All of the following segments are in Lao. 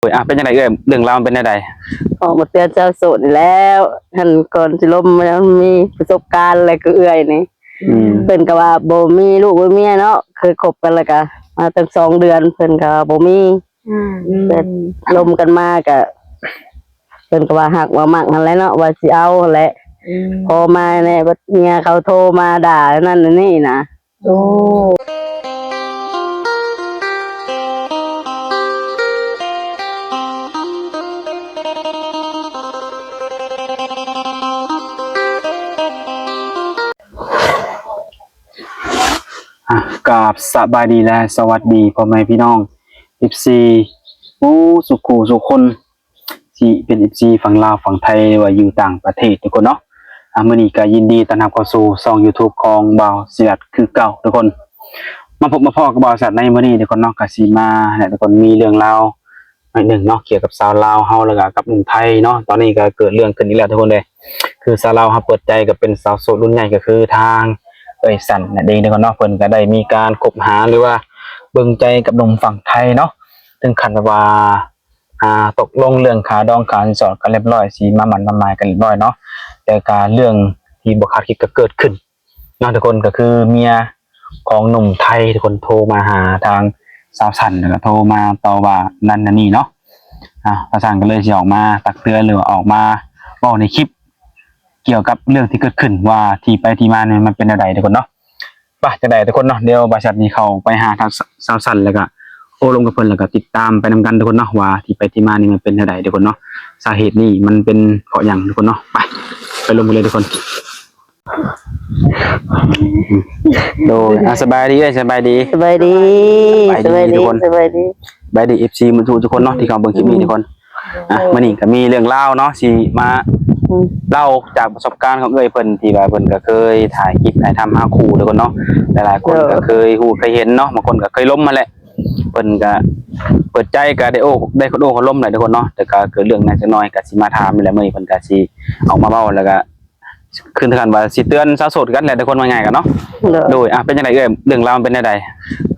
ດຍ ອ່ະ ເປັນຈັ່ງໃດເອື້ອຍ ເລື່ອງລາວມັນເປັນແນວໃດ? ອອກມາເຕືອນຊາວໂສດນີ້ແຫຼ້ວ ຫັ້ນ ກ່ອນຊິລົມ ມັນມີປະສົບການແຫຼະ ຄືເອື້ອຍນີ້ ອືມ ເພິ່ນກໍວ່າບໍ່ມີລູກມີເມຍເນາະ ເຄີຍຄົບກັນແລ້ວກໍມາຕັ້ງສອງເດືອນ ເພິ່ນກໍວ່າບໍ່ມີ ອືມ ແຕ່ລົມກັນມາກໍ ເພິ່ນກໍວ່າຮັກວ່າມັກຫັ້ນແຫຼະເນາະ ວ່າຊິເອົາຫັ້ນແຫຼະ ອືມ ພໍມາແນ່ ບັດເມຍເຂົາໂທມາດ່ານັ້ນນີ້ນະ ໂອ້ ອ່ະ ກາບສະບາຍດີ ແລະ ສະຫວັດດີພໍ່ແມ່ພີ່ນ້ອງ ເອັຟຊີ ໂອ້ ສູ່ຄູ່ສູ່ຄົນ ທີ່ເປັນ ເອັຟຊີ ຝັ່ງລາວ ຝັ່ງໄທ ຫຼືວ່າຢູ່ຕ່າງປະເທດທຸກຄົນເນາະ. ອ່າ ມື້ນີ້ກໍຍິນດີຕ້ອນຮັບເຂົ້າສູ່ຊ່ອງ YouTube ຂອງບ່າວສີລັດຄືເກົ່າທຸກຄົນ. ມາພົບມາພໍ້ກັບບ່າວສີລັດໃນມື້ນີ້ທຸກຄົນເນາະ, ກໍຊິມາໃຫ້ທຸກຄົນມີເລື່ອງລາວໜ້ອຍໜຶ່ງເນາະ ກ່ຽວກັບຊາວລາວເຮົາ ແລ້ວກໍກັບໜຸ່ມໄທເນາະ. ຕອນນີ້ກໍເກີດເລື່ອງຂຶ້ນອີກແລ້ວທຸກຄົນເດ້ ຄືຊາວລາວເຮົາເປີດໃຈກັບເປັນສາວໂສດລຸ້ນໃຫຍ່ ກໍຄືທາງເອື້ອຍສັນນັ້ນເອງທຸກຄົນເນາະ. ເພິ່ນກໍໄດ້ມີການຄົບຫາ ຫຼືວ່າເບິ່ງໃຈກັບໜຸ່ມຝັ່ງໄທເນາະ ເຖິງຂັ້ນແບບວ່າ ອ່າ ຕົກລົງເລື່ອງຄ່າດອງຄ່າສິນສອດກັນລຽບຮ້ອຍ ຊິມາໝັ້ນມາໝາຍກັນລຽບຮ້ອຍເນາະ. ແຕ່ກະເລື່ອງທີ່ບໍ່ຄາດຄິດກໍເກີດຂຶ້ນເນາະທຸກຄົນ, ກໍຄືເມຍຂອງໜຸ່ມໄທທຸກຄົນໂທມາຫາທາງສາວສັນ ແລ້ວກໍໂທມາຕໍ່ວ່ານັ້ນນັ້ນນີ້ເນາະ. ອ່າ ສາວສັນກໍເລີຍຊິອອກມາຕັກເຕືອນ ຫຼືວ່າອອກມາເວົ້າໃນຄລິບ ກ່ຽວກັບເລື່ອງທີ່ເກີດຂຶ້ນວ່າທີ່ໄປທີ່ມານີ້ມັນເປັນແນວໃດທຸກຄົນເນາະ. ປະ ຈັ່ງໃດທຸກຄົນເນາະ ດຽວບ່າວສີລັດນີ້ເຂົ້າໄປຫາທາງສາວສັນ ແລ້ວກະໂອ້ລົມກັບເພິ່ນ ແລ້ວກະຕິດຕາມໄປນຳກັນທຸກຄົນເນາະ ວ່າທີ່ໄປທີ່ມານີ້ມັນເປັນແນວໃດທຸກຄົນເນາະ, ສາເຫດນີ້ມັນເປັນເພາະຫຍັງທຸກຄົນເນາະ. ໄປ ໄປລົມກັນເລີຍທຸກຄົນ. ໂດຍ ອ່າ ສະບາຍດີເອື້ອຍ ສະບາຍດີ ສະບາຍດີ ສະບາຍດີ ສະບາຍດີ ທຸກຄົນ ສະບາຍດີ ສະບາຍດີ ເອັຟຊີ ໝົດທຸກຄົນເນາະ ທີ່ເຂົ້າເບິ່ງຄລິບນີ້ທຸກຄົນ. ອ່ະ ມື້ນີ້ກໍມີເລື່ອງລາວເນາະ ຊິມາ ອືມ ເລົ່າຈາກປະສົບການຂອງເອື້ອຍເພິ່ນ ທີ່ວ່າເພິ່ນກໍເຄີຍຖ່າຍຄລິບຖ່າຍທຳຫາຄູ່ທຸກຄົນເນາະ, ຫຼາຍໆຄົນ ເອີ ກໍເຄີຍຮູ້ເຄີຍເຫັນເນາະ, ບາງຄົນກໍເຄີຍລົມຫັ້ນແຫຼະ. ເພິ່ນກໍເປີດໃຈ ກໍໄດ້ໂອ້ ໄດ້ຄົນໂອ້ຄົນລົມແຫຼະທຸກຄົນເນາະ, ແຕ່ກໍເກີດເລື່ອງໜັກຈັກໜ້ອຍ ກໍຊິມາຖາມນີ້ແຫຼະ. ມື້ນີ້ເພິ່ນກໍຊິອອກມາເວົ້າ ແລ້ວກໍຄືກັນວ່າຊິເຕືອນຊາວໂສດຄືກັນແຫຼະທຸກຄົນ ວ່າງ່າຍກັນເນາະ. ໂດຍ ໂດຍ ອ່ະ ເປັນຈັ່ງໃດເອື້ອຍ ເລື່ອງລາວມັນເປັນແນວໃດ?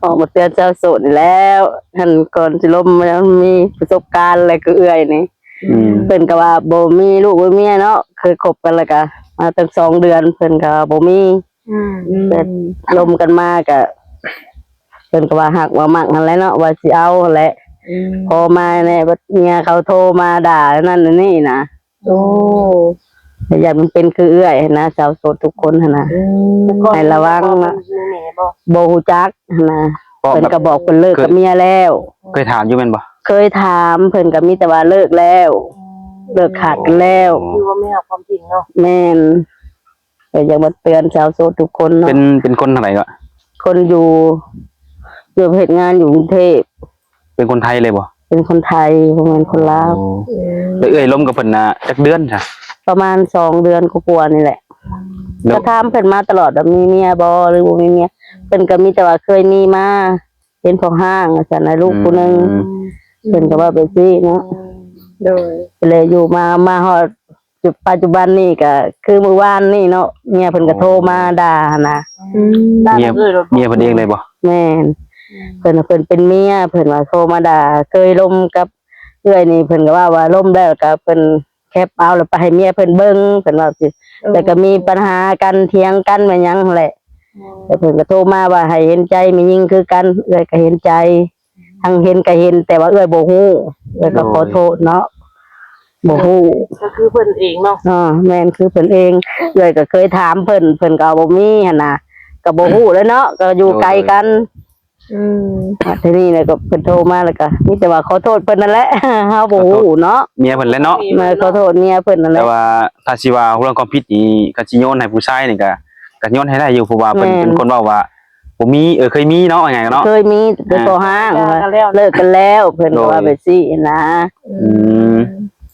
ອອກມາເຕືອນຊາວໂສດນີ້ແຫຼ້ວ ຫັ້ນ ກ່ອນຊິລົມ ມັນມີປະສົບການແຫຼະ ຄືເອື້ອຍນີ້ ອືມ ເພິ່ນກໍວ່າບໍ່ມີລູກບໍ່ເມຍເນາະ, ເຄີຍຄົບກັນແລ້ວກໍມາຕັ້ງສອງເດືອນ ເພິ່ນກໍວ່າບໍ່ມີ ອືມ ແຕ່ລົມກັນມາກໍ ເພິ່ນກໍວ່າຮັກວ່າມັກຫັ້ນແຫຼະເນາະ ວ່າຊິເອົາຫັ້ນແຫຼະ ອືມ ພໍມາແນ່ ບັດເມຍເຂົາໂທມາດ່ານັ້ນນີ້ນະ. ໂອ້ ກໍຢ້ານມັນເປັນຄືເອື້ອຍຫັ້ນນະ ຊາວໂສດທຸກຄົນຫັ້ນນະ ອືມ ໃຫ້ລະວັງນະ. ບໍ່ຮູ້ຈັກຫັ້ນນະ ເພິ່ນກໍບອກເພິ່ນເລີກກັບເມຍແລ້ວ. ເຄີຍຖາມຢູ່ແມ່ນບໍ່? ເຄີຍຖາມ ເພິ່ນກໍມີແຕ່ວ່າເລີກແລ້ວ ອືມ ເລີກຂາດກັນແລ້ວ. ຄືວ່າແມ່ນຄວາມຈິງເນາະ. ແມ່ນ ກໍຢາກມາເຕືອນຊາວໂສດທຸກຄົນເນາະ. ເປັນ ເປັນຄົນທາງໃດກໍ? ຄົນຢູ່ ຢູ່ເຮັດງານຢູ່ກຸງເທບ. ເປັນຄົນໄທເລີຍບໍ່? ເປັນຄົນໄທ ບໍ່ແມ່ນຄົນລາວ. ໂອ້ ອືມ ແລ້ວເອື້ອຍລົມກັບເພິ່ນນະຈັກເດືອນຊະ? ປະມານສອງເດືອນກວ່າໆນີ້ແຫຼະ. ແລ້ວ ກໍຖາມເພິ່ນມາຕະຫຼອດວ່າມີເມຍບໍ່ ຫຼືບໍ່ມີເມຍ, ເພິ່ນກໍມີແຕ່ວ່າເຄີຍມີມາ ເປັນພໍ່ຮ້າງວ່າຊັ້ນນະ ລູກຜູ້ໜຶ່ງ ອືມ ເພິ່ນກໍເວົ້າແບບຊີ້ເນາະ. ໂດຍ ກໍເລີຍຢູ່ມາ ມາຮອດ ປັດຈຸບັນນີ້ກໍຄືມື້ວານນີ້ເນາະ ເມຍເພິ່ນກໍໂທມາດ່າຫັ້ນນະ. ອືມ ເມຍ ເມຍເພິ່ນເອງເລີຍບໍ່? ແມ່ນ ອືມ ເພິ່ນ ເພິ່ນເປັນເມຍ ເພິ່ນວ່າໂທມາດ່າ ເຄີຍລົມກັບເອື້ອຍນີ້ ເພິ່ນກໍເວົ້າວ່າລົມແລ້ວກໍເພິ່ນແຄບເອົາ ແລ້ວໄປໃຫ້ເມຍເພິ່ນເບິ່ງ ເພິ່ນວ່າຊີ້. ເອີ ແລ້ວກໍມີປັນຫາກັນ ຖຽງກັນ ແມ່ນຫຍັງຫັ້ນແຫຼະ. ໂອ້ ແລ້ວເພິ່ນກໍໂທມາວ່າໃຫ້ເຫັນໃຈແມ່ຍິງຄືກັນ ເອື້ອຍກໍເຫັນໃຈ. ທັງເຫັນກໍເຫັນ ແຕ່ວ່າເອື້ອຍບໍ່ຮູ້ ເອື້ອຍກໍ ໂດຍ ຂໍໂທດເນາະ ບໍ່ຮູ້ ກໍຄືເພິ່ນເອງເນາະ. ເອີ ແມ່ນ ຄືເພິ່ນເອງ ເອື້ອຍກໍເຄີຍຖາມເພິ່ນ ເພິ່ນກໍບໍ່ມີຫັ້ນນະ ກໍບໍ່ຮູ້ແລ້ວເນາະ ກໍຢູ່ໄກກັນ. ໂດຍ ອືມ ທີນີ້ແລ້ວກໍເພິ່ນໂທມາ ແລ້ວກໍມີແຕ່ວ່າຂໍໂທດເພິ່ນນັ້ນແຫຼະ ເຮົາບໍ່ຮູ້ເນາະ ຂໍໂທດເມຍເພິ່ນແຫຼະເນາະ. ແມ່ນ ຂໍໂທດເມຍເພິ່ນນັ້ນແຫຼະ ແຕ່ວ່າຖ້າຊິວ່າເລື່ອງຄວາມຜິດນີ້ ກໍຊິໂຍນໃຫ້ຜູ້ຊາຍນີ້ກໍ ກໍໂຍນໃຫ້ໄດ້ຢູ່ ເພາະວ່າເພິ່ນ ແມ່ນ ເປັນຄົນເວົ້າວ່າ ບໍ່ມີ ເອີ ເຄີຍມີເນາະ ວ່າໄງເນາະ ເຄີຍມີແຕ່ ອ່າ ພໍຮ້າງ ເລີກກັນແລ້ວ ເລີກກັນແລ້ວ ເພິ່ນກໍວ່າ ໂດຍ ແບບຊີ້ນະ. ອືມ ອືມ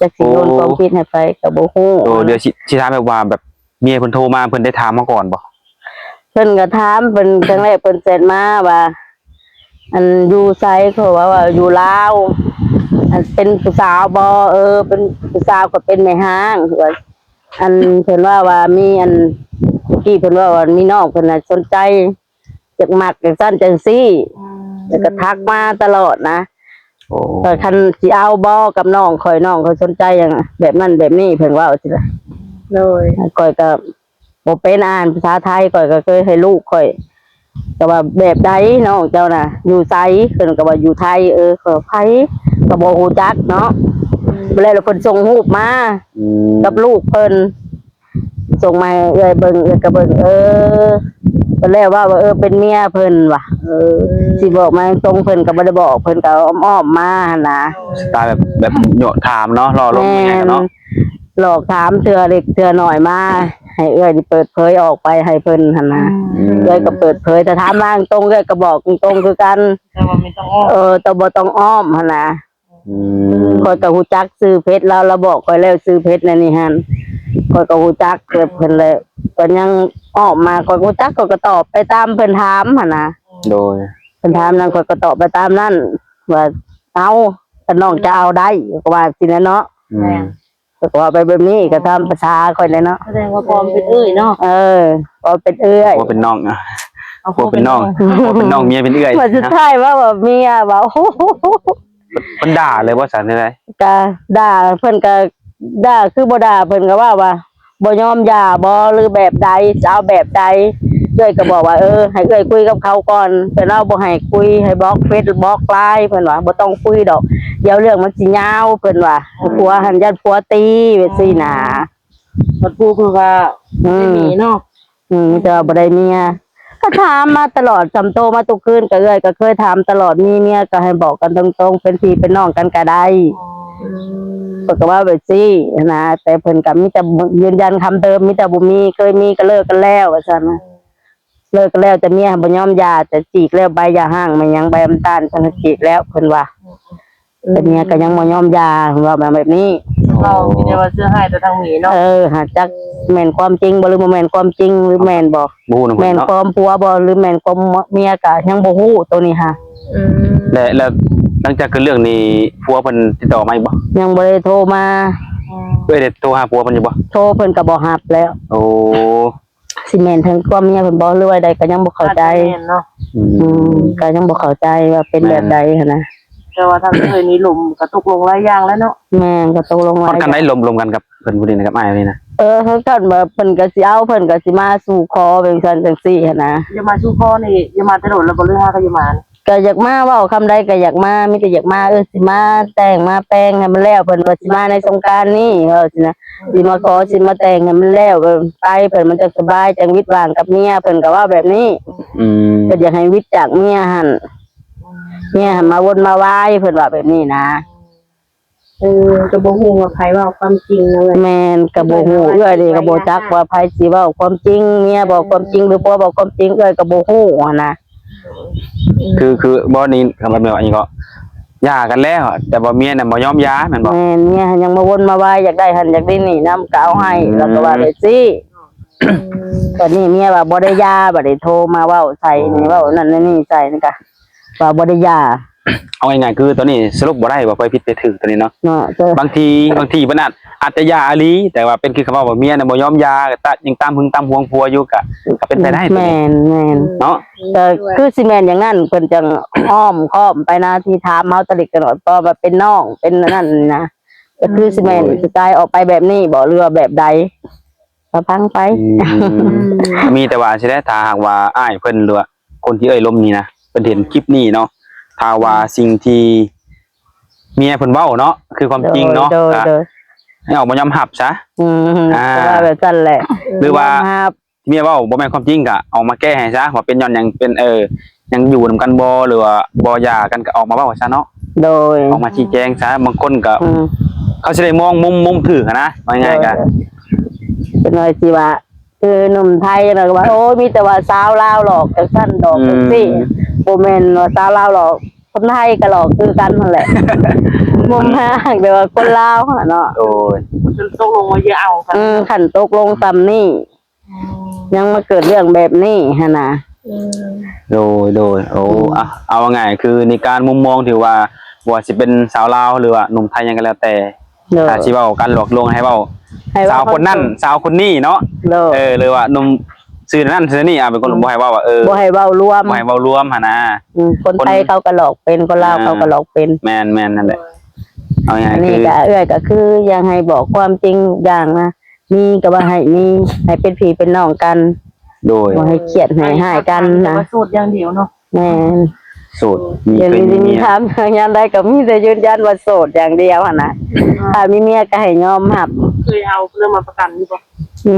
ຈັກຊິໂຍນ ໂອ້ ຄວາມຜິດໃຫ້ໃຜກໍບໍ່ຮູ້. ໂດຍ ດຽວຊິ ຊິຖາມແບບວ່າ ແບບເມຍເພິ່ນໂທມາ ເພິ່ນໄດ້ຖາມມາກ່ອນບໍ່? ເພິ່ນກໍຖາມ ເພິ່ນ ຄັ້ງແລກເພິ່ນແຊັດມາວ່າ ອັນ ຢູ່ໃສ ເຂົາວ່າ ວ່າຢູ່ລາວ ອັນ ເປັນຜູ້ສາວບໍ່? ເອີ ເປັນຜູ້ສາວ ກໍເປັນແມ່ຮ້າງ ວ່າ ອັນ ເພິ່ນວ່າ ວ່າມີ ອັນ ຕະກີ້ເພິ່ນວ່າ ວ່າມີນ້ອງເພິ່ນນະສົນໃຈ ຢາກມັກ ຈັ່ງຊັ້ນຈັ່ງຊີ້ ອືມ ແລ້ວກໍທັກມາຕະຫຼອດນະ. ໂອ້ ກໍຄັນຊິເອົາບໍ່ກັບນ້ອງຂ້ອຍ ນ້ອງຂ້ອຍສົນໃຈຫຍັງແບບນັ້ນແບບນີ້ ເພິ່ນເວົ້າຊີ້ນະ. ໂດຍ ຂ້ອຍກໍບໍ່ເປັນ ອ່ານພາສາໄທ ຂ້ອຍກໍເຄີຍໃຫ້ລູກຂ້ອຍ ກໍວ່າແບບໃດນ້ອງເຈົ້ານະ ຢູ່ໃສ? ເພິ່ນກໍວ່າຢູ່ໄທ. ເອີ ຂ້ອຍ ໃຜ ກໍບໍ່ຮູ້ຈັກເນາະ. ອືມ ແລ້ວເພິ່ນສົ່ງຮູບມາ ອືມ ກັບລູກເພິ່ນ ສົ່ງມາໃຫ້ເອື້ອຍເບິ່ງ ເອື້ອຍກໍເບິ່ງ ເອີ ກໍແລ້ວວ່າ ວ່າ ເອີ ເປັນເມຍເພິ່ນວ່າ ເອີ ອືມ ຊິບອກມາຕົງໆ ເພິ່ນກໍບໍ່ໄດ້ບອກ ເພິ່ນກໍອ້ອມໆມາຫັ້ນນະ. ສະໄຕລ໌ແບບ ແບບເຍາະຖາມເນາະ ຫຼໍ່ລົມຫຍັງເນາະ. ແມ່ນ ຫຼອກຖາມເທື່ອເລັກເທື່ອນ້ອຍມາ ໃຫ້ເອື້ອຍນີ້ເປີດເຜີຍອອກໄປໃຫ້ເພິ່ນຫັ້ນນະ. ອືມ ເອື້ອຍກໍເປີດເຜີຍ ຖ້າຖາມມາຕົງໆ ເອື້ອຍກໍບອກຕົງໆຄືກັນ ແຕ່ວ່າບໍ່ຕ້ອງອ້ອມ ເອີ ແຕ່ບໍ່ຕ້ອງອ້ອມຫັ້ນນະ. ອືມ ຂ້ອຍກໍຮູ້ຈັກຊື່ເຟສລາວ ລາວບອກຂ້ອຍແລ້ວຊື່ເຟສແນວນີ້ຫັ້ນ ຂ້ອຍກໍຮູ້ຈັກແບບເພິ່ນແຫຼະ ກໍຍັງອອກມາ ຂ້ອຍກໍຮູ້ຈັກ ຂ້ອຍກໍຕອບໄປຕາມເພິ່ນຖາມຫັ້ນນະ. ໂດຍ ເພິ່ນຖາມນັ້ນ ຂ້ອຍກໍຕອບໄປຕາມນັ້ນ ວ່າ ເອົາ ຄັນນ້ອງຈະເອົາໄດ້ ກໍວ່າຊີ້ນະເນາະ. ອືມ ແມ່ນ ຂ້ອຍກໍເວົ້າໄປແບບນີ້ ກໍຕາມພາສາຂ້ອຍແຫຼະເນາະ. ສະແດງວ່າປອມເປັນເອື້ອຍເນາະ. ເອີ ປອມເປັນເອື້ອຍ ຜົວເປັນນ້ອງ ເອົາ ຜົວເປັນນ້ອງ ຜົວເປັນນ້ອງ ເມຍເປັນເອື້ອຍ ວ່າສຸດທ້າຍວ່າ ວ່າເມຍວ່າ ໂອ້ໂຫ ເພິ່ນດ່າເລີຍບໍ່ຊັ້ນ ຈັ່ງໃດ? ກະດ່າ ເພິ່ນກະດ່າ ຄືບໍ່ດ່າ ເພິ່ນກະເວົ້າວ່າ ບໍ່ຍອມຢ່າບໍ່ ຫຼືແບບໃດ ຈະເອົາແບບໃດ? ເອື້ອຍກະບອກວ່າ ເອີ ໃຫ້ເອື້ອຍຄຸຍກັບເຂົາກ່ອນ ເພິ່ນເວົ້າບໍ່ໃຫ້ຄຸຍ ໃຫ້ບລັອກເຟສ ບລັອກລາຍ ເພິ່ນວ່າບໍ່ຕ້ອງຄຸຍດອກ ດຽວເລື່ອງມັນຊິຍາວ ເພິ່ນວ່າ ຜົວຫັ້ນຢ້ານຜົວຕີ ແບບຊີ້ນະ. ບັດຜູ້ເພິ່ນວ່າ ອືມ ບໍ່ໄດ້ມີເນາະ. ອືມ ມີແຕ່ວ່າບໍ່ໄດ້ເມຍ ກໍຖາມມາຕະຫຼອດ ຈຳໂຕມາທຸກຄືນ ກໍເອື້ອຍກໍເຄີຍຖາມຕະຫຼອດ ມີເມຍກໍໃຫ້ບອກກັນຕົງໆ ເປັນພີ່ເປັນນ້ອງກັນກໍໄດ້. ອືມ ເພິ່ນກໍເວົ້າແບບຊີ້ຫັ້ນນະ ແຕ່ເພິ່ນກໍມີແຕ່ຢືນຢັນຄຳເດີມ ມີແຕ່ບໍ່ມີ ເຄີຍມີກໍເລີກກັນແລ້ວ ວ່າຊັ້ນນະ. ເລີກກັນແລ້ວ ແຕ່ເມຍບໍ່ຍອມຢ່າ ແຕ່ຈີກແລ້ວ ໃບຢ່າຮ້າງ ແມ່ນຫຍັງ ໃບນ້ຳຕານ ເພິ່ນຈີກແລ້ວ ເພິ່ນວ່າ. ແຕ່ເມຍກໍຍັງບໍ່ຍອມຢ່າ ເວົ້າມາແບບນີ້. ເວົ້າມີແຕ່ວ່າເຊື່ອຮ້າຍແຕ່ທາງເມຍເນາະ. ເອີ ຫາກຈັກແມ່ນຄວາມຈິງບໍ່ ຫຼືບໍ່ແມ່ນຄວາມຈິງ ຫຼືແມ່ນບໍ່ ບໍ່ຮູ້ນຳເພິ່ນເນາະ ແມ່ນຄວາມຜົວບໍ່ ຫຼືແມ່ນຄວາມເມຍ ກໍຍັງບໍ່ຮູ້ໂຕນີ້ຫາ. ອືມ ແລະ ແລ້ວຫຼັງຈາກເກີດເລື່ອງນີ້ ຜົວເພິ່ນຕິດຕໍ່ມາອີກບໍ່? ຍັງບໍ່ໄດ້ໂທມາ. ອືມ ເອື້ອຍໄດ້ໂທຫາຜົວເພິ່ນຢູ່ບໍ່? ໂທເພິ່ນກໍບໍ່ຮັບແລ້ວ. ໂອ້ ຊິແມ່ນເຖິງຄວາມເມຍເພິ່ນບໍ່ ຫຼືວ່າໃດກໍຍັງບໍ່ເຂົ້າໃຈ. ອາດຈະແມ່ນເນາະ. ອືມ ອືມ ກໍຍັງບໍ່ເຂົ້າໃຈວ່າເປັນແບບໃດຫັ້ນນະ. ແມ່ນ ແຕ່ວ່າທາງເອື້ອຍນີ້ລົມກໍຕົກລົງຫຼາຍຢ່າງແລ້ວເນາະ. ແມ່ນ ກໍຕົກລົງຫຼາຍຢ່າງ. ຮອດຂັ້ນໃດ ລົມ ລົມກັນກັບເພິ່ນຜູ້ນີ້ນະ ກັບອ້າຍນີ້ນະ? ເອີ ຮອດຂັ້ນວ່າເພິ່ນກໍຊິເອົາ ເພິ່ນກໍຊິມາສູ່ຂໍ ເປັນຊັ້ນຈັ່ງຊີ້ຫັ້ນນະ. ຢ່າມາສູ່ຂໍນີ້ ຢ່າມາແຕ່ດົນແລ້ວບໍ່ ຫຼືຫາກໍຢ່າມາ? ກໍຢາກມາ ເວົ້າຄຳໃດກໍຢາກມາ ມີແຕ່ຢາກມາ ເອີ ຊິມາແຕ່ງມາແປງໃຫ້ມັນແລ້ວ ເພິ່ນວ່າຊິມາໃນສົງການນີ້ ເວົ້າຊີ້ນະ ຊິມາຂໍ ຊິມາແຕ່ງໃຫ້ມັນແລ້ວ ກໍໄປ ເພິ່ນມັນຈັ່ງສະບາຍ ຈັ່ງຫວິດຫວ່າງກັບເມຍ ເພິ່ນກໍເວົ້າແບບນີ້. ອືມ ເພິ່ນຢາກໃຫ້ຫວິດຈາກເມຍຫັ້ນ ເມຍຫັ້ນມາວົນມາວາຍ ເພິ່ນວ່າແບບນີ້ນະ. ເອີ ກໍບໍ່ຮູ້ວ່າໃຜເວົ້າຄວາມຈິງເນາະ. ແມ່ນ ກໍບໍ່ຮູ້ ເອື້ອຍນີ້ກໍບໍ່ຈັກວ່າໃຜຊິເວົ້າຄວາມຈິງ ເມຍເວົ້າຄວາມຈິງ ຫຼືຜົວເວົ້າຄວາມຈິງ ເອື້ອຍກໍບໍ່ຮູ້ຫັ້ນນະ. ອືມ ຄື ຄືບໍ່ນີ້ ຄຳວ່າແບບນີ້ກໍຢ່າກັນແລ້ວ ແຕ່ວ່າເມຍນັ້ນບໍ່ຍອມຢ່າແມ່ນບໍ່? ແມ່ນ ເມຍຫັ້ນຍັງມາວົນມາວາຍ ຢາກໄດ້ຫັ້ນຢາກໄດ້ນີ້ນຳ ກໍເອົາໃຫ້ ອືມ ແລ້ວກໍວ່າໄປຊີ້. ອືມ ບັດນີ້ເມຍວ່າບໍ່ໄດ້ຢ່າ ບັດນີ້ໂທມາເວົ້າໃສ່ນີ້ ເວົ້ານັ້ນນີ້ໃສ່ນີ້ກະວ່າບໍ່ໄດ້ຢ່າ. ເອົາງ່າຍໆ ຄືຕອນນີ້ສະຫຼຸບບໍ່ໄດ້ວ່າໃຜຜິດໃຜຖືກຕອນນີ້ເນາະ. ເນາະ ບາງທີ ບາງທີເພິ່ນອາດ ອາດຈະຢ່າອີ່ຫຼີ ແຕ່ວ່າເປັນຄືຄຳເວົ້າວ່າເມຍນະບໍ່ຍອມຢ່າ ກໍຕະ ຍັງຕາມຫຶງຕາມຫວງຜົວຢູ່ ກໍ ກໍເປັນໄປໄດ້. ແມ່ນ ແມ່ນ ເນາະ ກໍຄືຊິແມ່ນຢ່າງນັ້ນ ເພິ່ນຈັ່ງອ້ອມຄ້ອມໄປນະ ທີ່ຖາມເຮົາຕະລິດກັນວ່າ ເພາະວ່າເປັນນ້ອງ ເປັນອັນນັ້ນນະ ກໍຄືຊິແມ່ນ ໂດຍ ສະໄຕອອກໄປແບບນີ້ບໍ່ ຫຼືວ່າແບບໃດ ກໍຟັງໄປ. ອືມ ອືມ ມີແຕ່ວ່າຊີ້ແຫຼະ ຖ້າຫາກວ່າອ້າຍເພິ່ນ ຫຼືວ່າຄົນທີ່ເອື້ອຍລົມນີ້ນະ ເພິ່ນເຫັນຄລິບນີ້ເນາະ ຖ້າວ່າ ອືມ ສິ່ງທີ່ເມຍເພິ່ນເວົ້າເນາະ ຄືຄວາມຈິງເນາະ ໂດຍ ກໍ ໂດຍ ໃຫ້ອອກມາຍອມຮັບຊະ. ອືມ ອ່າ ກໍວ່າແບບຊັ້ນແຫຼະ ຫຼືວ່າ ຍອມຮັບ ເມຍເວົ້າບໍ່ແມ່ນຄວາມຈິງ ກໍອອກມາແກ້ໃຫ້ຊະ ວ່າເປັນຍ້ອນຫຍັງ ເປັນ ເອີ ຍັງຢູ່ນຳກັນບໍ່ ຫຼືວ່າບໍ່ຢ່າກັນ ກໍອອກມາເວົ້າຊະເນາະ. ໂດຍ ອອກມາຊີ້ແຈງຊະ ບາງຄົນກໍ ອືມ ເຂົາຊິໄດ້ມອງມຸມ ມຸມຖືກຫັ້ນນະ ວ່າງ່າຍໆ ກໍ ໂດຍ ເປັນວ່າຊິວ່າ ຄືໜຸ່ມໄທນະກໍວ່າ ໂອ້ຍ ມີແຕ່ວ່າສາວລາວຫຼອກ ຈັ່ງຊັ້ນດອກ ອືມ ຈັ່ງຊີ້ ບໍ່ແມ່ນວ່າສາວລາວຫຼອກ ຄົນໄທກໍຫຼອກຄືກັນຫັ້ນແຫຼະ ມຸມຫາກແຕ່ວ່າຄົນລາວຫັ້ນນະເນາະ. ໂດຍ ຄັນຕົກລົງວ່າຢ່າເອົາກັນ ອືມ ຄັນຕົກລົງສ່ຳນີ້ ອືມ ຍັງມາເກີດເລື່ອງແບບນີ້ຫັ້ນນະ. ອືມ ໂດຍ ໂດຍ ໂອ້ ອືມ ອ່ະ ເອົາວ່າງ່າຍ ຄືໃນການມຸມມອງທີ່ວ່າ ບໍ່ວ່າຊິເປັນສາວລາວ ຫຼືວ່າໜຸ່ມໄທຫຍັງກໍແລ້ວແຕ່ ໂດຍ ຖ້າຊິເວົ້າການຫຼອກລວງ ໃຫ້ເວົ້າ ໃຫ້ເວົ້າ ສາວຄົນນັ້ນ ຄວາມຈິງ ສາວຄົນນີ້ເນາະ. ໂດຍ ເອີ ຫຼືວ່າໜຸ່ມ ຊື່ນັ້ນຊື່ນີ້ ອາ ເປັນຄົນ ອືມ ບໍ່ໃຫ້ເວົ້າວ່າ ເອີ ບໍ່ໃຫ້ເວົ້າລວມ ບໍ່ໃຫ້ເວົ້າລວມຫັ້ນນະ. ອືມ ຄົນໄທ ຄົນ ເຂົາກໍຫຼອກເປັນ ຄົນລາວ ອ່າ ເຂົາກໍຫຼອກເປັນ. ແມ່ນໆ ນັ້ນແຫຼະ. ເອົາງ່າຍໆ ອັນນີ້ ຄື ກໍເອື້ອຍກໍຄືຢາກໃຫ້ບອກຄວາມຈິງຢ່າງນະ ມີກໍວ່າໃຫ້ມີ ໃຫ້ເປັນພີ່ເປັນນ້ອງກັນ. ໂດຍ ບໍ່ໃຫ້ຄຽດໃຫ້ຮ້າຍກັນນະ. ແຕ່ວ່າໂສດຢ່າງດຽວເນາະ. ແມ່ນ ໂສດ ມີ ເຄີຍມີເມຍ ຖາມຍາມໃດກໍມີແຕ່ຢືນຢັນວ່າໂສດຢ່າງດຽວຫັ້ນນະ. ຖ້າມີເມຍກໍໃຫ້ຍອມຮັບ. ເຄີຍເອົາເລື່ອງມາປະກັນຢູ່ບໍ່?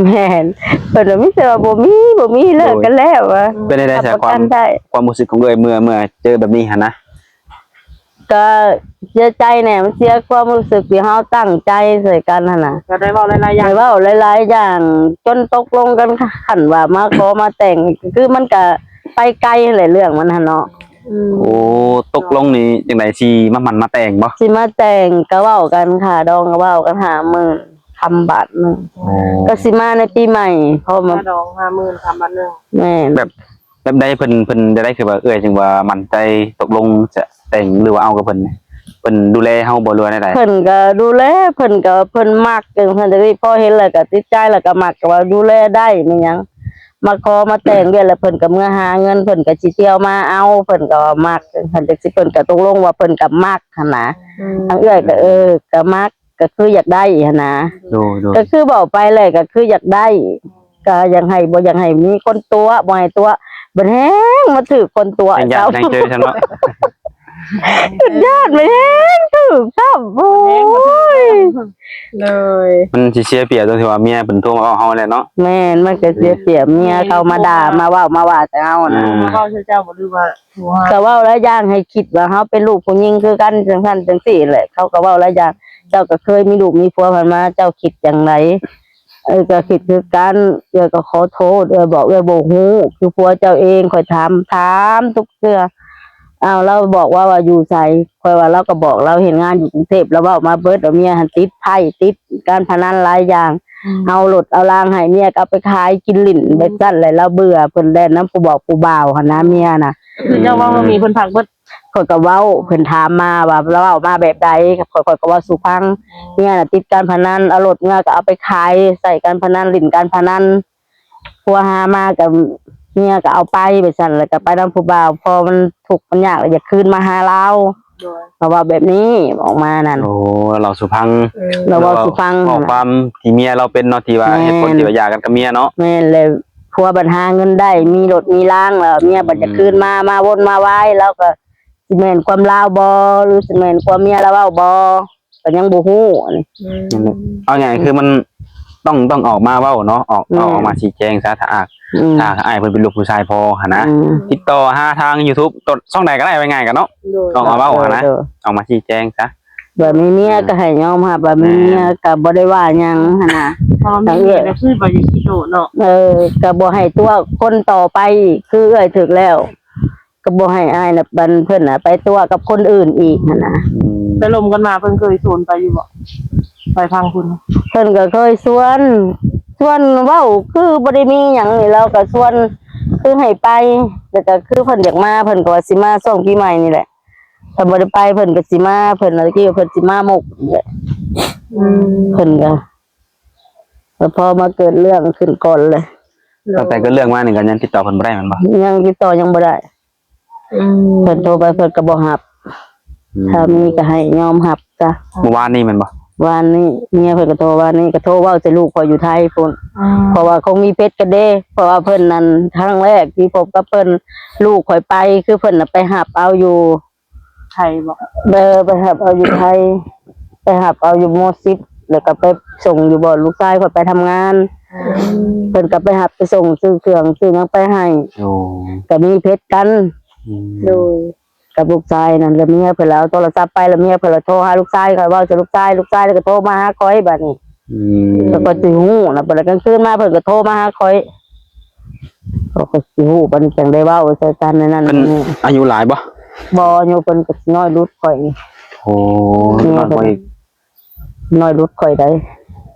ແມ່ນ ເພິ່ນວ່າມີແຕ່ວ່າບໍ່ມີ ບໍ່ມີ ເລີກກັນແລ້ວວ່າ. ໂດຍ ເປັນໃດ ຮັບປະກັນໄດ້. ຄວາມຮູ້ສຶກຂອງເອື້ອຍເມື່ອ ເມື່ອເຈີແບບນີ້ຫັ້ນນະ? ກໍເສຍໃຈແດ່ ມັນເສຍຄວາມຮູ້ສຶກທີ່ເຮົາຕັ້ງໃຈໃສ່ກັນຫັ້ນນະ. ກໍໄດ້ເວົ້າຫຼາຍໆຢ່າງ ໄດ້ເວົ້າຫຼາຍໆຢ່າງ ຈົນຕົກລົງກັນຂັ້ນວ່າມາຂໍມາແຕ່ງ ຄືມັນກໍໄປໄກຫັ້ນແຫຼະເລື່ອງມັນຫັ້ນເນາະ. ອືມ ໂອ້ ຕົກລົງນີ້ຈັ່ງໃດ ຊິມາໝັ້ນມາແຕ່ງບໍ່? ຊິມາແຕ່ງ ກໍເວົ້າກັນ ຄ່າດອງກໍເວົ້າກັນຫ້າໝື່ນຄຳບາດໜຶ່ງ. ໂອ້ ກໍຊິມາໃນປີໃໝ່ ເພາະມັນ ຄ່າດອງຫ້າໝື່ນຄຳບາດໜຶ່ງ. ແມ່ນ ແບບ ແບບໃດ ເພິ່ນ ເພິ່ນຈັ່ງໃດ ຄືວ່າເອື້ອຍຈຶ່ງວ່າໝັ້ນໃຈຕົກລົງຈະແຕ່ງ ຫຼືວ່າເອົາກັບເພິ່ນ? ເພິ່ນດູແລເຮົາບໍ່ ຫຼືວ່າແນວໃດ? ເພິ່ນກໍດູແລ ເພິ່ນກໍ ເພິ່ນມັກ ຈັ່ງຊັ້ນຈັ່ງນີ້ ພໍເຫັນແລ້ວກໍຕິດໃຈ ແລ້ວກໍມັກ ກໍວ່າດູແລໄດ້ແມ່ນຫຍັງ ມາຂໍມາແຕ່ງວຽກ ແລ້ວເພິ່ນກໍເມືອຫາເງິນ ເພິ່ນກໍຊິທ່ຽວມາເອົາ ເພິ່ນກໍວ່າມັກ ຈັ່ງຊັ້ນຈັ່ງຊີ້ ເພິ່ນກໍຕົກລົງວ່າເພິ່ນກໍມັກຫັ້ນນະ. ອືມ ທາງເອື້ອຍກໍ ເອີ ກໍມັກ ກໍຄືຢາກໄດ້ຫັ້ນນະ. ໂດຍໆ ກໍຄືເວົ້າໄປແຫຼະ ກໍຄືຢາກໄດ້ ກໍຢາກໃຫ້ ບໍ່ຢາກໃຫ້ມີຄົນຕົວະ ບໍ່ໃຫ້ຕົວະ ບັດແຮງມາຖືກຄົນຕົວະ ແຮງຢາກ ຊ້ຳ ແຮງເຈີຊ້ຳເນາະ. ຢ້ານ ບັດແຮງຖືກຊ້ຳ. ໂອ້ຍ ໂດຍ ມັນຊິເສຍປຽບຕົງທີ່ວ່າເມຍເພິ່ນໂທມາເວົ້າເຮົາແຫຼະເນາະ. ແມ່ນ ມັນກໍເສຍປຽບເມຍເຂົາມາດ່າ ແມ່ນ ມາເວົ້າ ມາວ່າໃສ່ເຮົານະ. ອ່າ ມາເວົ້າໃສ່ເຈົ້າບໍ່ ຫຼືວ່າ ກໍເວົ້າຫຼາຍຢ່າງ ໃຫ້ຄິດວ່າເຮົາເປັນລູກຜູ້ຍິງຄືກັນ ຈັ່ງຊັ້ນຈັ່ງຊີ້ແຫຼະ ເຂົາກໍເວົ້າຫຼາຍຢ່າງ. ເຈົ້າກໍເຄີຍມີລູກມີຜົວຜ່ານມາ ເຈົ້າຄິດຈັ່ງໃດ? ເອື້ອຍກໍຄິດຄືກັນ ເອື້ອຍກໍຂໍໂທດ ເອື້ອຍບອກເອື້ອຍບໍ່ຮູ້ ຄືຜົວເຈົ້າເອງ ຂ້ອຍຖາມ ຖາມທຸກເທື່ອ. ອ້າວ ລາວບອກວ່າ ວ່າຢູ່ໃສ? ຂ້ອຍວ່າ ລາວກໍບອກລາວເຮັດງານຢູ່ກຸງເທບ ລາວເວົ້າມາເບິດ ວ່າເມຍຫັ້ນຕິດໄພ້ ຕິດການພະນັນຫຼາຍຢ່າງ. ອືມ ເອົາລົດເອົາລາງໃຫ້ເມຍ ກໍເອົາໄປຂາຍກິນຫຼິ້ນ ອືມ ແບບຊັ້ນແຫຼະ. ລາວເບື່ອເພິ່ນແລ່ນນຳຜູ້ບອກຜູ້ບ່າວຫັ້ນນະ ເມຍນະ. ຄືເຈົ້າເວົ້າວ່າເມຍເພິ່ນພັກເບິດ ຂ້ອຍກໍເວົ້າ ເພິ່ນຖາມມາວ່າລາວເວົ້າມາແບບໃດ ຂ້ອຍ ຂ້ອຍກໍເວົ້າສູ່ຟັງ. ເມຍນະຕິດການພະນັນ ເອົາລົດເມືອກໍເອົາໄປຂາຍ ໃຊ້ການພະນັນ ຫຼິ້ນການພະນັນ. ຜົວຫາມາກໍເມຍກໍເອົາໄປ ແບບຊັ້ນ ແລ້ວກໍໄປນຳຜູ້ບ່າວ ພໍມັນທຸກມັນຍາກ ແລ້ວຢາກຄືນມາຫາລາວ. ໂດຍ ລາວເວົ້າແບບນີ້ອອກມານັ້ນ. ໂອ້ ລາວເລົ່າສູ່ຟັງ. ເອີ ລາວເວົ້າສູ່ຟັງ ເວົ້າຄວາມທີ່ເມຍລາວເປັນເນາະ ທີ່ວ່າ ແມ່ນ ເຫດຜົນທີ່ວ່າຢ່າກັນກັບເມຍເນາະ. ແມ່ນ ແລ້ວຜົວບັດຫາເງິນໄດ້ ມີລົດມີລາງ ແລ້ວເມຍບັດ ອືມ ຢາກຄືນມາ ມາວົນມາວາຍ ລາວກໍຊິແມ່ນຄວາມລາວບໍ່ ຫຼືຊິແມ່ນຄວາມເມຍລາວເວົ້າບໍ່ ກໍຍັງບໍ່ຮູ້ອັນນີ້. ອືມ ນັ້ນແຫຼະ ເອົາງ່າຍໆ ອືມ ຄືມັນຕ້ອງ ຕ້ອງອອກມາເວົ້າເນາະ ອອກ ແມ່ນ ເອົາອອກມາຊີ້ແຈງຊະ ຖ້າອາກ ອືມ ຖ້າອ້າຍເພິ່ນເປັນລູກຜູ້ຊາຍພໍຫັ້ນນະ. ອືມ ຕິດຕໍ່ຫາທາງຢູທູບ ຊ່ອງໃດກໍໄດ້ ເອົາງ່າຍໆກັນເນາະ. ໂດຍ ຕ້ອງເອົາມາເວົ້າຫັ້ນນະ ໂດຍ ເອົາມາຊີ້ແຈງຊະ. ແບບມີເມຍ ອ່າ ກໍໃຫ້ຍອມຮັບວ່າມີເມຍ ແມ່ນ ກໍບໍ່ໄດ້ວ່າຫຍັງຫັ້ນນະ. ເພາະວ່າມີເມຍແລ້ວຄືວ່າຢ່າຂີ້ໂຕເນາະ. ເອີ ກໍບໍ່ໃຫ້ຕົວະຄົນຕໍ່ໄປອີກ ຄືເອື້ອຍຖືກແລ້ວ ກໍບໍ່ໃຫ້ອ້າຍນະ ອັນເພິ່ນນະໄປຕົວະກັບຄົນອື່ນອີກຫັ້ນນະ. ອືມ ແຕ່ລົມກັນມາເພິ່ນເຄີຍຊວນໄປຢູ່ບໍ່? ໄປພັງພຸ້ນ ເພິ່ນກໍເຄີຍຊວນ ຊວນເວົ້າ ຄືບໍ່ໄດ້ມີຫຍັງນີ້ ລາວກໍຊວນ ຄືໃຫ້ໄປ ແລ້ວກໍຄືເພິ່ນຢາກມາ ເພິ່ນກໍວ່າຊິມາຊ່ວງປີໃໝ່ນີ້ແຫຼະ. ຖ້າບໍ່ໄດ້ໄປເພິ່ນກໍຊິມາ ເພິ່ນວ່າຕະກີ້ເພິ່ນຊິມາມຸກນີ້ແຫຼະ. ອືມ ເພິ່ນກໍ ແລ້ວພໍມາເກີດເລື່ອງຂຶ້ນກ່ອນເລີຍ. ຕັ້ງແຕ່ເກີດເລື່ອງມານີ້ກໍຍັງຕິດຕໍ່ເພິ່ນບໍ່ໄດ້ແມ່ນບໍ່? ຍັງຕິດຕໍ່ຍັງບໍ່ໄດ້. ອືມ ເພິ່ນໂທໄປເພິ່ນກໍບໍ່ຮັບ. ອືມ ຖ້າມີກໍໃຫ້ຍອມຮັບຊະ. ເມື່ອວານນີ້ແມ່ນບໍ່? ວານນີ້ ເມຍເພິ່ນກໍໂທ ວານນີ້ກໍໂທເວົ້າໃສ່ລູກຂ້ອຍຢູ່ໄທພຸ້ນ. ອືມ ເພາະວ່າຄົງມີເພັດກັນເດ້ ເພາະວ່າເພິ່ນນັ້ນ ຄັ້ງແລກທີ່ພົບກັບເພິ່ນ ລູກຂ້ອຍໄປ ຄືເພິ່ນນະໄປຮັບເອົາຢູ່ ໄທບໍ່? ເອີ ໄປຮັບເອົາຢູ່ໄທ ໄປຮັບເອົາຢູ່ມໍສິບ ແລ້ວກໍໄປສົ່ງຢູ່ບ່ອນລູກຊາຍຂ້ອຍໄປທຳງານ. ອືມ ເພິ່ນກໍໄປຮັບໄປສົ່ງ ຊື້ເຄື່ອງຊື້ຫຍັງໄປໃຫ້. ໂອ້ ກໍມີເພັດກັນ. ອືມ ໂດຍ ກັບລູກຊາຍນັ້ນ ແລ້ວເມຍເພິ່ນລະເອົາໂທລະສັບໄປ ແລ້ວເມຍເພິ່ນລະໂທຫາລູກຊາຍ ຂ້ອຍເວົ້າໃສ່ລູກຊາຍ ລູກຊາຍລະກໍໂທມາຫາຂ້ອຍບາດນີ້. ອືມ ແລ້ວຂ້ອຍຊິຮູ້ນະ ບາດລະກາງຄືນມາເພິ່ນກໍໂທມາຫາຂ້ອຍ. ເຂົາກໍຊິຮູ້ ປານຈັ່ງໄດ້ເວົ້າໃສ່ກັນນັ້ນ. ເພິ່ນອາຍຸຫຼາຍບໍ່? ບໍ່ ອາຍຸເພິ່ນກໍນ້ອຍລຸດຂ້ອຍ. ໂອ້ ແມ່ເພິ່ນນ້ອຍລຸດຂ້ອຍໄດ໋.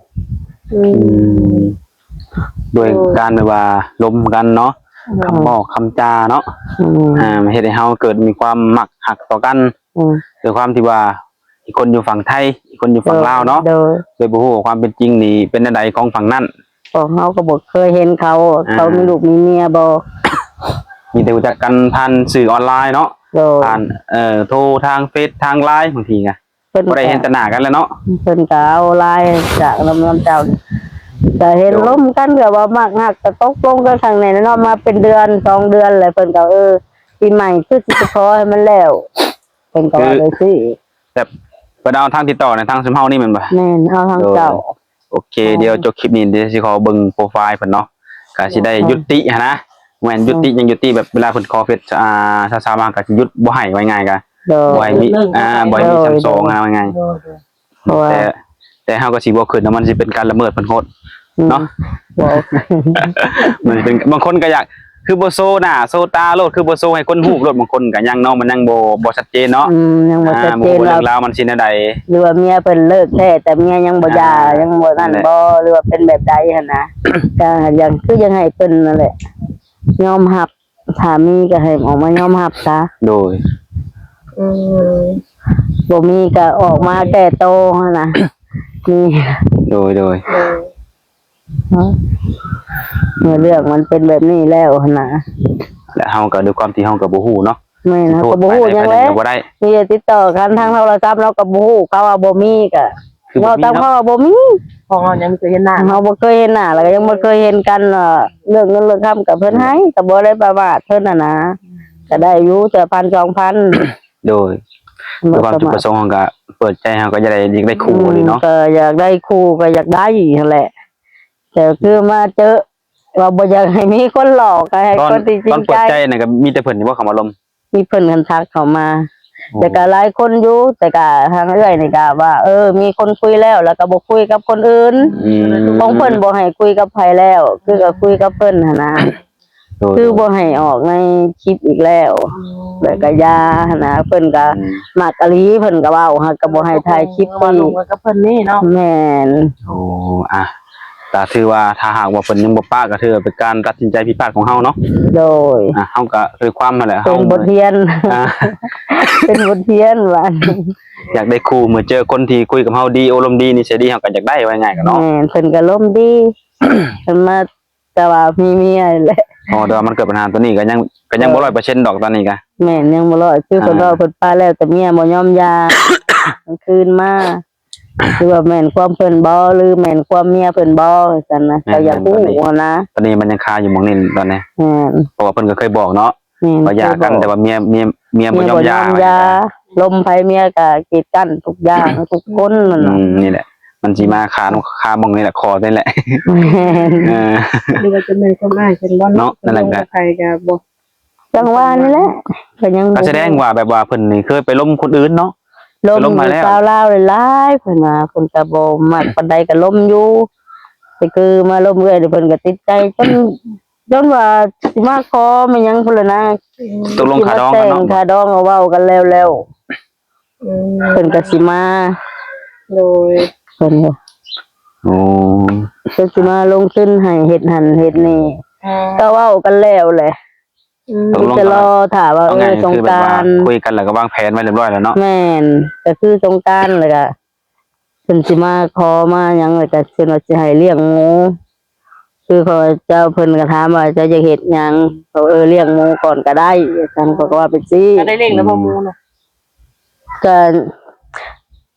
ອືມ ອືມ ດ້ວຍ ໂດຍ ການແບບວ່າລົມກັນເນາະ ໂດຍ ຄຳເວົ້າຄຳຈາເນາະ. ອືມ ອ່າ ເຮັດໃຫ້ເຮົາເກີດມີຄວາມມັກຮັກຕໍ່ກັນ. ອືມ ດ້ວຍຄວາມທີ່ວ່າ ອີກຄົນຢູ່ຝັ່ງໄທ ອີກຄົນຢູ່ຝັ່ງລາວເນາະ. ໂດຍ ໂດຍ ໂດຍບໍ່ຮູ້ວ່າຄວາມເປັນຈິງນີ້ເປັນແນວໃດຂອງຝັ່ງນັ້ນ. ພວກເຮົາກໍບໍ່ເຄີຍເຫັນເຂົາ ອ່າ ເຂົາມີລູກມີເມຍບໍ່? ມີແຕ່ຮູ້ຈັກກັນຜ່ານສື່ອອນລາຍເນາະ ໂດຍ ຜ່ານ ເອີ ໂທທາງເຟສທາງລາຍ ບາງທີກະ ເພິ່ນ ບໍ່ໄດ້ເຫັນແຕ່ໜ້າກັນແລ້ວເນາະ ເພິ່ນກໍເອົາລາຍຈາກນຳ ນຳເຈົ້າ ກໍເຫັນ ໂດຍ ລົມກັນ ກໍວ່າມັກຮັກ ກໍຕົກລົງກັນຄັ້ງນີ້ເນາະ ມາເປັນເດືອນສອງເດືອນແລ້ວ ເພິ່ນກໍ ເອີ ປີໃໝ່ຄືຊິໄປຂໍໃຫ້ມັນແລ້ວ ເພິ່ນກໍວ່າ ຄື ຈັ່ງຊີ້ ແບບເພິ່ນເອົາທາງຕິດຕໍ່ໃນທາງຊຸມເຮົານີ້ແມ່ນບໍ່? ແມ່ນ ເອົາທາງ ໂດຍ ເຈົ້າ ໂອເຄ ອ່າ ດຽວຈົບຄລິບນີ້ ດຽວຊິຂໍເບິ່ງໂປຣໄຟລ໌ເພິ່ນເນາະ ກໍຊິໄດ້ ໂອເຄ ຍຸຕິຫັ້ນນະ ແມ່ນ ໂອເຄ ຍຸຕິ ຍັງຍຸຕິແບບເວລາເພິ່ນຂໍເຟສ ອ່າ ສາວໆ ມາກໍຊິຢຸດ ບໍ່ໃຫ້ ວ່າງ່າຍກໍ ໂດຍ ບໍ່ໃຫ້ມີ ຍົກເລີກ ອ່າ ບໍ່ໃຫ້ມີ ໂດຍ ຊ່ຳສອງ ໂດຍ ວ່າງ່າຍ ໂດຍ ໂດຍ ເພາະວ່າ ແຕ່ ແຕ່ເຮົາກໍຊິບໍ່ຂຶ້ນເນາະ ມັນຊິເປັນການລະເມີດເພິ່ນໂພດ ອືມ ເນາະ ບໍ່ ມັນເປັນ ບາງຄົນກໍຢາກ ຄືບໍ່ໂຊໜ້າໂຊຕາໂລດ ຄືບໍ່ໂຊໃຫ້ຄົນຮູ້ໂລດ ບາງຄົນກໍຍັງເນາະ ມັນຍັງບໍ່ ບໍ່ຊັດເຈນເນາະ ອືມ ຍັງບໍ່ ອ່າ ຊັດເຈນ ບໍ່ຮູ້ວ່າເລື່ອງລາວມັນຊິແນວໃດ ຫຼືວ່າເມຍເພິ່ນເລີກແທ້ ແຕ່ເມຍຍັງບໍ່ຢ່າ ອ່າ ຍັງບໍ່ນັ້ນ ນັ້ນແຫຼະ ບໍ່ ຫຼືວ່າເປັນແບບໃດຫັ້ນນະ ກໍຢາກ ຄືຢາກໃຫ້ເພິ່ນນັ້ນແຫຼະ ຍອມຮັບ ຖ້າມີກໍໃຫ້ອອກມາຍອມຮັບຊະ ໂດຍ ອືມ ບໍ່ມີກໍອອກມາແກ້ໂຕຫັ້ນນະ ມີ ໂດຍ ໂດຍ ໂດຍ ເມື່ອເລື່ອງມັນເປັນແບບນີ້ແລ້ວຫັ້ນນະ ແລະເຮົາກໍດ້ວຍຄວາມທີ່ເຮົາກໍບໍ່ຮູ້ເນາະ ແມ່ນ ເຮົາກໍບໍ່ຮູ້ຫຍັງແຫຼະ ມີແຕ່ຕິດຕໍ່ກັນທາງໂທລະສັບ ເຮົາກໍບໍ່ຮູ້ ເຂົາວ່າບໍ່ມີກໍ ຄືບໍ່ມີເນາະ ເວົ້າຕາມເຂົາວ່າບໍ່ມີ ຂອງເຮົາຍັງບໍ່ເຄີຍເຫັນໜ້າ ເຮົາບໍ່ເຄີຍເຫັນໜ້າ ແລ້ວກໍຍັງບໍ່ເຄີຍເຫັນກັນ ວ່າເລື່ອງເງິນເລື່ອງຄຳກໍເພິ່ນໃຫ້ ກໍບໍ່ໄດ້ປະມາດເພິ່ນຫັ້ນນະ ກໍໄດ້ຢູ່ເທື່ອພັນສອງພັນ ໂດຍ ຄືຄວາມຈຸດປະສົງຂອງກະເປີດໃຈ ເຮົາກໍຢາກໄດ້ ຢາກໄດ້ຄູ່ ອືມ ນີ້ເນາະ ກໍຢາກໄດ້ຄູ່ ກໍຢາກໄດ້ຫັ້ນແຫຼະ ແຕ່ຄືມາເຈີ ວ່າບໍ່ຢາກໃຫ້ມີຄົນຫຼອກ ໃຫ້ ຕອນ ຄົນທີ່ຈິງໃຈ ຕອນເປີດໃຈນັ້ນກໍມີແຕ່ເພິ່ນນີ້ບໍ່ເຂົ້າມາລົມ? ມີເພິ່ນຄັນທັກເຂົ້າມາ ໂອ້ ແຕ່ກໍຫຼາຍຄົນຢູ່ ແຕ່ກໍທາງເອື້ອຍນີ້ກໍວ່າ ເອີ ມີຄົນຄຸຍແລ້ວ ແລ້ວກໍບໍ່ຄຸຍກັບຄົນອື່ນ ອືມ ຂອງເພິ່ນບໍ່ໃຫ້ຄຸຍກັບໃຜແລ້ວ ຄືກໍຄຸຍກັບເພິ່ນຫັ້ນນະ ໂດຍ ຄືບໍ່ໃຫ້ອອກໃນຄລິບອີກແລ້ວ ອືມ ແລ້ວກໍຢ່າຫັ້ນນະ ເພິ່ນກໍ ອືມ ມັກອີ່ຫຼີ ເພິ່ນກໍເວົ້າ ຫາກກໍບໍ່ໃຫ້ຖ່າຍຄລິບ ວ່າລົມກັນກັບເພິ່ນນີ້ເນາະ ແມ່ນ ໂອ້ ອ່ະ ກໍຖືວ່າຖ້າຫາກວ່າເພິ່ນຍັງບໍ່ປະ ກໍຖືວ່າເປັນການຕັດສິນໃຈຜິດພາດຂອງເຮົາເນາະ ໂດຍ ອ່າ ເຮົາກໍໂດຍຄວາມຫັ້ນແຫຼະ ເປັນບົດຮຽນ ອ່າ ເປັນບົດຮຽນວ່າ ຢາກໄດ້ຄູ່ ເມື່ອເຈີຄົນທີ່ຄຸຍກັບເຮົາດີ ໂອ້ລົມດີ ນິໄສດີ ເຮົາກໍຢາກໄດ້ ວ່າງ່າຍກໍເນາະ ແມ່ນ ເພິ່ນກໍລົມດີ ເພິ່ນມາ ແຕ່ວ່າມີເມຍແຫຼະ ອໍ ແຕ່ວ່າມັນເກີດບັນຫາຕົວນີ້ກໍຍັງ ກໍຍັງບໍ່ຮ້ອຍເປີເຊັນດອກຕອນນີ້ກໍ ແມ່ນ ຍັງບໍ່ຮ້ອຍ ຄືເພິ່ນເວົ້າ ອ່າ ເພິ່ນປະແລ້ວ ແຕ່ເມຍບໍ່ຍອມຢ່າ ມັນຄືນມາ ຫຼືວ່າແມ່ນຄວາມເພິ່ນບໍ່ ຫຼືແມ່ນຄວາມເມຍເພິ່ນບໍ່ ຈັ່ງຊັ້ນນະ ແມ່ນ ກໍຢາກຮູ້ຫັ້ນນະ ຕອນນີ້ມັນຍັງຄາຢູ່ໝ່ອງນີ້ຕອນນີ້ ແມ່ນ ເພາະວ່າເພິ່ນກໍເຄີຍບອກເນາະ ແມ່ນ ວ່າຢ່າກັນ ເຄີຍບອກ ແຕ່ວ່າເມຍ ເມຍ ເມຍບໍ່ຍອມຢ່າ ເມຍບໍ່ຍອມຢ່າ ລົມໃຜເມຍກໍກີດກັ້ນທຸກຢ່າງ ທຸກຄົນນັ້ນ ອືມ ນີ້ແຫຼະ ມັນຊິມາຄາ ຄາໝ່ອງນີ້ແຫຼະ ຄໍນີ້ແຫຼະ ແມ່ນ ເອີ ຫຼືວ່າຈະແມ່ນຄວາມອ້າຍເພິ່ນບໍ່ເນາະ ເນາະ ນັ້ນແຫຼະ ລົມກັບໃຜກໍບໍ່ ຈັ່ງວ່ານີ້ແຫຼະ ກໍຍັງ ກໍສະແດງວ່າແບບວ່າເພິ່ນນີ້ເຄີຍໄປລົມຄົນອື່ນເນາະ ລົມ ໄປລົມມາແລ້ວ ສາວລາວຫຼາຍໆ ເພິ່ນວ່າ ເພິ່ນກໍບໍ່ມັກປານໃດ ກໍລົມຢູ່ ແຕ່ຄືມາລົມເອື້ອຍ ເພິ່ນກໍຕິດໃຈ ຈົນ ຈົນວ່າຊິມາຂໍມາຫຍັງພຸ້ນແຫຼະນະ ອືມ ຕົກລົງຄ່າດອງກັນເນາະ ຄ່າດອງກໍເວົ້າກັນແລ້ວໆ ອືມ ເພິ່ນກໍຊິມາ ໂດຍ ເພິ່ນກໍ ໂອ້ ເພິ່ນຊິມາລົງທຶນໃຫ້ເຮັດຫັ້ນເຮັດນີ້ ອ່າ ກໍເວົ້າກັນແລ້ວແຫຼະ ອືມ ມີແຕ່ລໍຖ້າວ່າ ເອີ ສົງການ ຄືແບບວ່າຄຸຍກັນແລ້ວກໍວາງແຜນໄວ້ຮຽບຮ້ອຍແລ້ວເນາະ ແມ່ນ ກໍຄືສົງການແລ້ວກໍ ເພິ່ນຊິມາຂໍມາຫຍັງ ແລ້ວກໍເພິ່ນວ່າຊິໃຫ້ລ້ຽງໝູ ຄືເຂົາເຈົ້າ ເພິ່ນກໍຖາມວ່າເຈົ້າຢາກເຮັດຫຍັງ ເຂົາ ເອີ ລ້ຽງໝູກ່ອນກໍໄດ້ ຊັ້ນເຂົາກໍວ່າໄປຊີ້ ກໍໄດ້ລ້ຽງແລ້ວບໍ່ໝູນະ ກໍ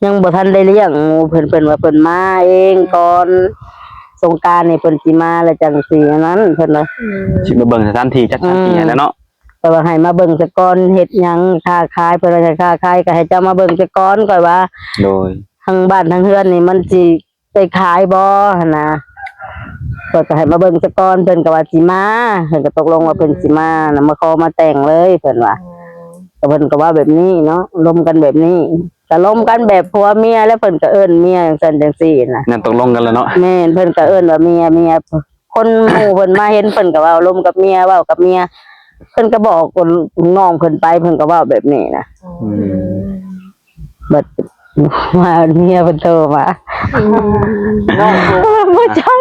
ຍັງບໍ່ທັນໄດ້ລ້ຽງໝູ ເພິ່ນ ເພິ່ນວ່າເພິ່ນມາເອງກ່ອນ ສົງການນີ້ເພິ່ນຊິມາ ແລ້ວຈັ່ງຊິອັນນັ້ນ ເພິ່ນວ່າ ອືມ ຊິມາເບິ່ງສະຖານທີ່ ຈັດສະຖານທີ່ໃຫ້ແລ້ວເນາະ ເພິ່ນວ່າໃຫ້ມາເບິ່ງສາກ່ອນ ເຮັດຫຍັງຄ້າຂາຍ ເພິ່ນວ່າຄ້າຂາຍກໍໃຫ້ເຈົ້າມາເບິ່ງສາກ່ອນ ຂ້ອຍວ່າ ໂດຍ ທາງບ້ານທາງເຮືອນນີ້ມັນຊິໄດ້ຂາຍບໍ່ຫັ້ນນະ ເພິ່ນກໍໃຫ້ມາເບິ່ງສາກ່ອນ ເພິ່ນກໍວ່າຊິມາ ເພິ່ນກໍຕົກລົງວ່າເພິ່ນຊິມານະ ມາຂໍມາແຕ່ງເລີຍ ເພິ່ນວ່າ ອືມ ກໍເພິ່ນກໍເວົ້າແບບນີ້ເນາະ ລົມກັນແບບນີ້ ກໍລົມກັນແບບຜົວເມຍ ແລ້ວເພິ່ນກໍເອີ້ນເມຍຈັ່ງຊັ້ນຈັ່ງຊີ້ນະ ນັ້ນຕົກລົງກັນແລ້ວເນາະ ແມ່ນ ເພິ່ນກໍເອີ້ນວ່າເມຍ ເມຍ ຄົນໝູ່ເພິ່ນມາເຫັນ ເພິ່ນກໍເວົ້າລົມກັບເມຍ ເວົ້າກັບເມຍ ເພິ່ນກໍບອກນ້ອງເພິ່ນໄປ ເພິ່ນກໍເວົ້າແບບນີ້ນະ ອືມ ບັດວ່າເມຍເພິ່ນໂທມາ ອືມ ນ້ອງໂທ ບໍ່ຈັກ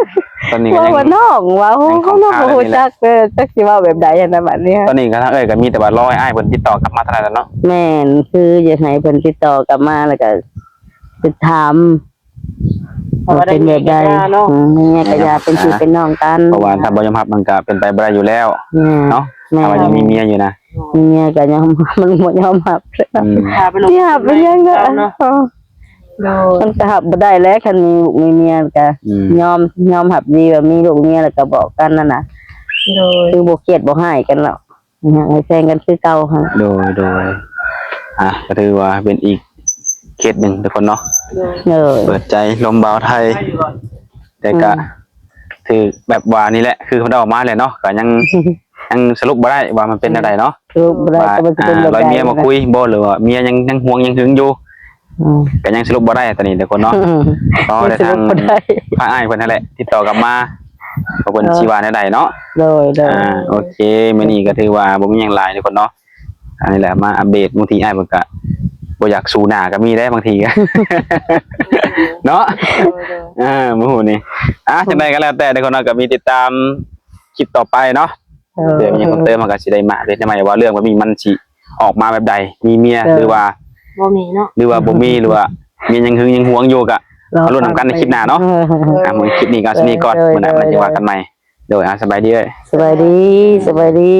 ຕອນນີ້ກໍຍັງ ວ່ານ້ອງ ວ່າ ໂອ້ ນ້ອງບໍ່ຮູ້ຈັກເດີ ຈັກຊິເວົ້າແບບໃດຫັ້ນນະ ບັດນີ້ ຕອນນີ້ກໍທາງເອື້ອຍກໍມີແຕ່ວ່າລໍໃຫ້ອ້າຍເພິ່ນຕິດຕໍ່ກັບມາເທົ່ານັ້ນແຫຼະເນາະ ແມ່ນ ຄືຢາກໃຫ້ເພິ່ນຕິດຕໍ່ກັບມາ ແລ້ວກໍຊິຖາມ ວ່າໄດ້ເປັນແບບໃດ ເມຍກໍຢ່າເນາະ ອືມ ເມຍກໍຢ່າເປັນພີ່ເປັນນ້ອງກັນ ເພາະວ່າຖ້າບໍ່ຍອມຮັບມັນກໍເປັນໄປບໍ່ໄດ້ຢູ່ແລ້ວເນາະ ແມ່ນ ຖ້າວ່າຍັງມີເມຍຢູ່ນະ ເມຍກໍຍອມ ມັນບໍ່ຍອມຮັບ ອືມ ຊິຮັບໄປຫຍັງເນາະ ໂດຍ ມັນກໍຮັບບໍ່ໄດ້ແຫຼະ ຄັນມີລູກມີເມຍກໍ ອືມ ຍອມ ຍອມຮັບດີວ່າມີລູກເມຍ ແລ້ວກໍບອກກັນນັ້ນນະ ໂດຍ ຄືບໍ່ຄຽດບໍ່ຮ້າຍກັນແລ້ວ ຍັງໃຫ້ແຊງກັນຄືເກົ່າຫັ້ນ ໂດຍ ໂດຍ ອ່ະ ກໍຖືວ່າເປັນອີກເຄສໜຶ່ງທຸກຄົນເນາະ ໂດຍ ໂດຍ ເປີດໃຈລົມບ່າວໄທ ແຕ່ກໍ ອືມ ຖືກແບບວ່ານີ້ແຫຼະ ຄືເພິ່ນເວົ້າມາແຫຼະເນາະ ກໍຍັງ ຍັງສະຫຼຸບບໍ່ໄດ້ວ່າມັນເປັນແນວໃດເນາະ ສະຫຼຸບບໍ່ໄດ້ວ່າ ກໍມັນຊິເປັນແບບໃດ ອ່າ ລອຍເມຍມາຄຸຍບໍ່ ຫຼືວ່າເມຍຍັງ ຍັງຫວງຍັງຫຶງຢູ່ ອືມ ກໍຍັງສະຫຼຸບບໍ່ໄດ້ຕອນນີ້ທຸກຄົນເນາະ ອືມ ກໍໃຫ້ທາງ ຍັງສະຫຼຸບບໍ່ໄດ້ ທາງອ້າຍເພິ່ນຫັ້ນແຫຼະຕິດຕໍ່ກັບມາ ວ່າເພິ່ນ ເອີ ຊິວ່າແນວໃດເນາະ ໂດຍ ໂດຍ ອ່າ ໂອເຄ ມື້ນີ້ກໍຖືວ່າບໍ່ມີຫຍັງຫຼາຍທຸກຄົນເນາະ ອັນນີ້ແຫຼະມາອັບເດດ ບາງທີອ້າຍເພິ່ນກໍບໍ່ຢາກສູ້ໜ້າກໍມີເດ້ບາງທີກໍ ເນາະ ໂດຍ ໂດຍ ອ່າ ມື້ນີ້ ອ່າ ຈັ່ງໃດກໍແລ້ວແຕ່ທຸກຄົນເນາະ ກໍມີຕິດຕາມຄລິບຕໍ່ໄປເນາະ ໂດຍ ເລື່ອງຫຍັງເພີ່ມເຕີມ ເຮົາກໍຊິໄດ້ມາເຮັດໃໝ່ ວ່າເລື່ອງແບບນີ້ມັນຊິອອກມາແບບໃດ ມີເມຍ ໂດຍ ຫຼືວ່າບໍ່ມີເນາະ ຫຼືວ່າບໍ່ມີ ຫຼືວ່າເມຍຍັງຫຶງຍັງຫວງຢູ່ ກໍລໍລຸ້ນນຳກັນໃນຄລິບໜ້າເນາະ ໂດຍ ອ່າ ມື້ນີ້ຄລິບນີ້ກໍເທົ່ານີ້ກ່ອນ ໂດຍ ມື້ໜ້າ ໂດຍ ມາເຈີກັນໃໝ່ ໂດຍ ອ່າ ສະບາຍດີເອີຍ ສະບາຍດີ ສະບາຍດີ.